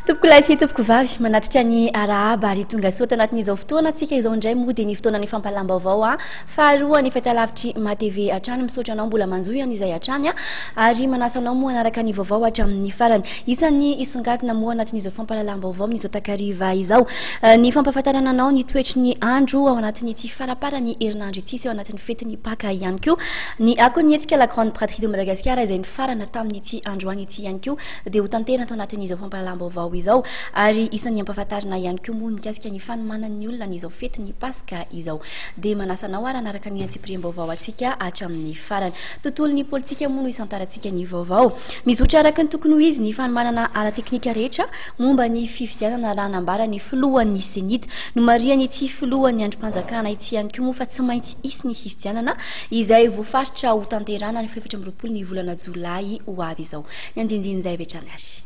Tompokolahy sy tompokovavy, manatitra ny arahaba ary tonga soa tao anatin'izao fotoana antsika izao indray moa dia ny fotoanan'ny fampahalam-baovao a faharoa ny fahitalavitry MATV hatrany. Misaotra anao mbola manjohy an'izay hatrany a ary manasa anao moa hanaraka ny vaovao hatramin'ny farany. Isan'ny hisongadina moa anatin'izao fampahalalam-baovao amin'izao takariva izao ny fampahafantarana anao ny toetry ny andro ao anatin'ity faramparan'ny herinandro ity sy ao anatin'ny fetin'ny Paka ihany koa. Ny akon'ny hetsika La Grande Braderie de Madagascar izay nifarana tamin'ity androany ity ihany koa dia ho tanterana tao anatin'izao fampahalalam-baovao izao ary isan'ny ampahafantarina ihany koa moa mikasika ny fanomanan'ny olona an'izao fetin'ny Paska izao. Dia manasa anao ary hanaraka ny antsipiriam-baovao antsika hatramin'ny farany. Tontolon'ny politika moa no isantarantsika ny vaovao. Mizotra araka ny tokony ho izy ny fanomanana ara-teknika rehetra momba ny fifidianana raha nambaran'ny filohan'ny Cenit. Nomarihan'ity filohan'ny andrim-panjakana ity ihany koa moa fa tsy maintsy hisy ny fifidianana izay voafaritra hotanterahana ny faha 24 ny volana jolay ho avy izao. Ny andinindin'izay avy hatrany ary.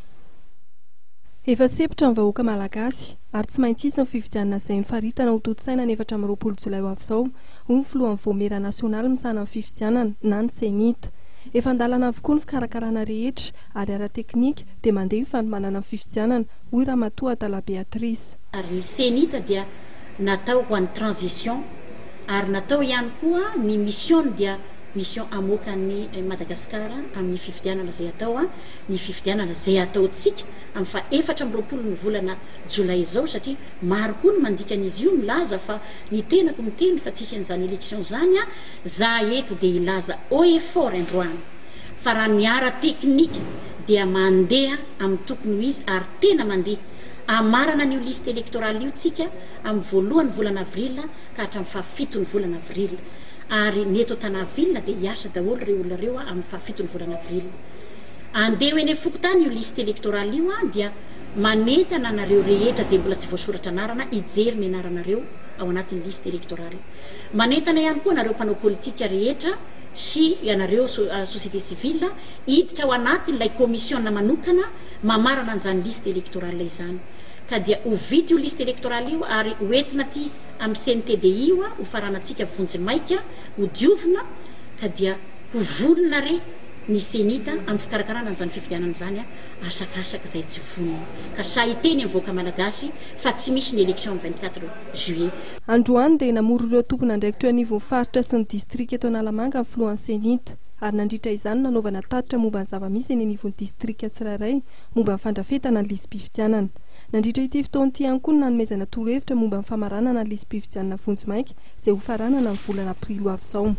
Efa sempotra ny vahoaka malagasy ary tsy maintsy hisy ny fifidianana izay nofaritana ho tontosaina ny 24 jolay ho avy izao, hoy ny filohan'ny Vaomiera nasionaly misahana ny fifidianana na ny Cenit. Efa an-dalana avokoa ny fikarakarana rehetra ary ara-teknika dia mandeha ny fanomanana ny fifidianana, hoy Ramatoa Adala Béatrice. Ary ny Cenit dia natao ho an'ny transition ary natao ihany koa ny mission-ny dia mission hamoaka an'i Madagasikara amin'ny fifidianana izay atao, ny fifidianana izay ataontsika amin'ny faha 24 ny volana jolay izao satria maro koa ny mandika an'izy io milaza fa ny tenako miteny fa tsisy an'izany election izany a, za eto dia hilaza haut et fort androany fa raha ny ara teknika dia mandeha amin'ny tokony ho izy ary tena mandeha hamarana an'io liste electorale io tsika amin'ny voalohan'ny volana avril ka hatramin'ny faha fiton'ny volana avril ary ny eto Tana ville dia hiasa daholo ireo olona ireo amin'ny faha fiton'ny volana avril. Andeha ho eny amin'ny fokontany io liste electorale io dia manentana anareo rehetra izay mbola tsy voasoratra anarana hijery ny anaranareo ao anatin'ny liste electorale. Manentana ihany koa anareo mpanao politika rehetra sy ianareo société civile hiditra ao anatin'ilay commission manokana mamarana an'izany liste electorale izany. Ka dia ho vita io liste electorale io ary ho entina aty amin'ny CNTDI io ho faranantsika vonjy maika ho diovina ka dia ho vonona re ny Cenit amin'ny fikarakarana an'izany fifidianana izany asakasaka izay tsy vonona ka sahy hiteny amin'ny vahoaka malagasy fa tsy misy ny élection amin'ny 24 juillet. Androany dia namory ireo tompon'andraikitra eo anivon'ny faritra sy ny distrika eto Analamanga ny filohan'ny Cenit ary nandritra izany no nanaovana tatitra momba ny zava-misy eny anivon'ny distrika tsirairay momba ny fandrafetana ny lisi-pifidianana. Nandritra ity fotoana ity ihany koa no nanomezana torohevitra momba ny famaranana ny lisi-pifidianana vonjimaika izay hofaranana amin'ny volana aprily ho avy izao.